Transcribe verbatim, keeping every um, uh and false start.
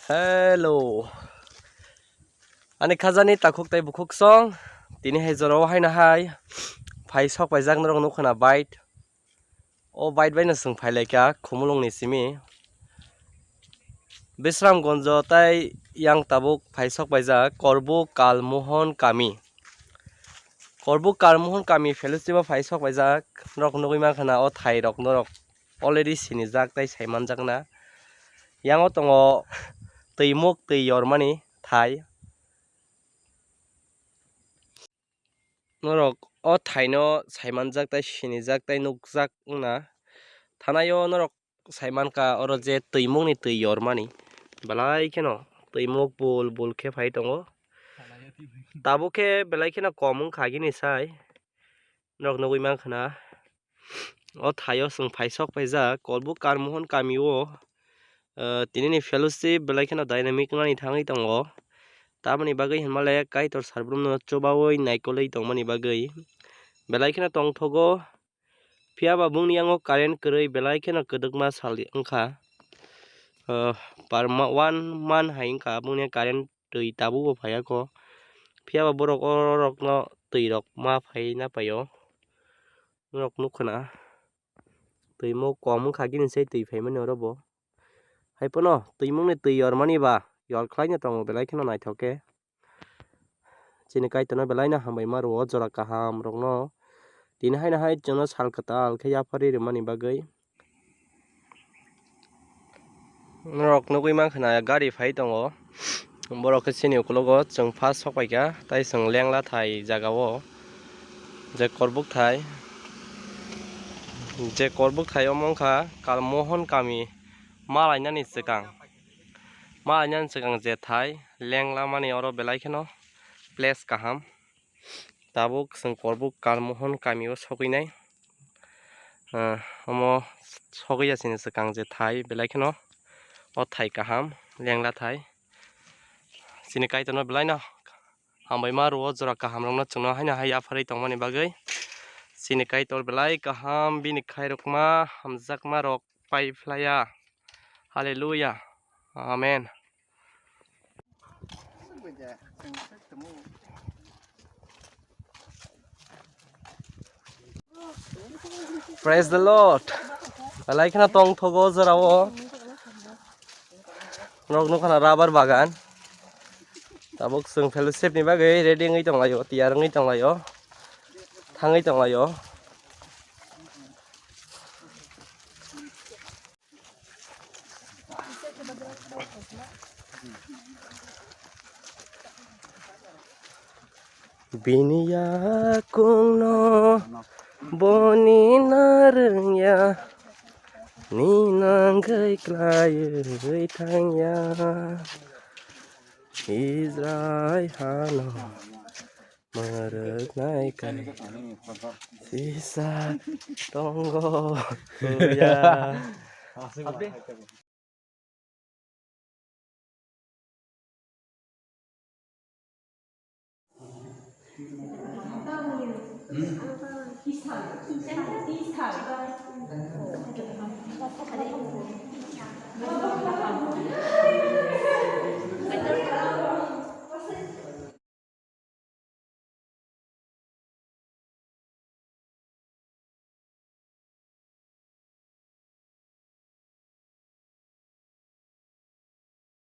Hello. Ani khajani takhuk tei bukhuk song. Tini hai jorao haino hai phai sok paijak norok nukha na bike. O bike bai no chwng phai lai kha Khumulwng ni simi. Bisramganj tei yang tabuk phai sok paijak Korbuk Kalmohon kami. Korbuk Kalmohon kami fellowship o phai sok paijak norok nugwi mankha na o thai rok norok already sinijak tei saimanjakna. Yango tongo twi muk twi yormani thai. Norok o thaino saimanjak tei sinijak tei nukjak wngna. Thanaio norok saimankha oro je twi mukni twi yormani. Belai kheno twi muk bul bul khe phai tongo. Tabuk khe belai kheno kom wngkha gini sai. Norok nugwi mankha na. O thaio chwng phai sok paijak Korbuk Kalmohon kami o, ah, tinini fellowship belai kheno dynamic wngnani thangwi tongo. Tamoni bagwi hinmale Kaitor sarbrum no chubawi naikolwi tongmani bagwi belai kheno tongthogo. Phiya ba bungni yango current kwrwi belai kheno kwdwkma sal wngkha. Ah, par ma-, one month hai wngkha bungni current twi tabukbo phaiya kho. Phiya ba borok orokno twi rok ma phai na paio. Norok nukha na. Twi mo kom wngkha gini se twi phaimani oro bo. Hai phano twi mungni twi yormani ba yor khlaina tongo belai kheno naithok khe. Chini Kaitorno belai no hambai ma rwo jora kaham rokno. Tini haino hai chwngno sal kwtal khe yapharwi rwmani bagwi. Norok nugwi mankha na gari phai tongo. Borok khe chini ukologo chwng first sok paikha, tei chwng lengla thai jagao. Je Korbuk thai, je Korbuk thai omo wngkha Kalmohon kami malainani swkang. Malainani swkang je thai lenglamani oro belai kheno place kaham. Tabuk chwng Korbuk Kalmohon kamio sogwinai. Ah, omo sogwi ya chini swkang je thai belai kheno o thai kaham lengla thai. Chini Kaitorno belai no hambai ma rwo jora kaham rokno chwngno haino hai yapharwi tongmani bagwi. Chini Kaitor belai kaham bini khairokma hamjakma rok pai phlaiya. Hallelujah. Amen. Praise the Lord. Belai kheno tongthogo jorao. Norok nukha na rubber bagan. Tabuk chwng fellowship ni bagwi ready wngwi tonglaio, tiyar wngwi tonglaio, thangwi tonglaio. Bini yakungno boni narwngya, ni nangwi klaiwi thangya. Israel hano mwrwknai kai sisa tongo ya.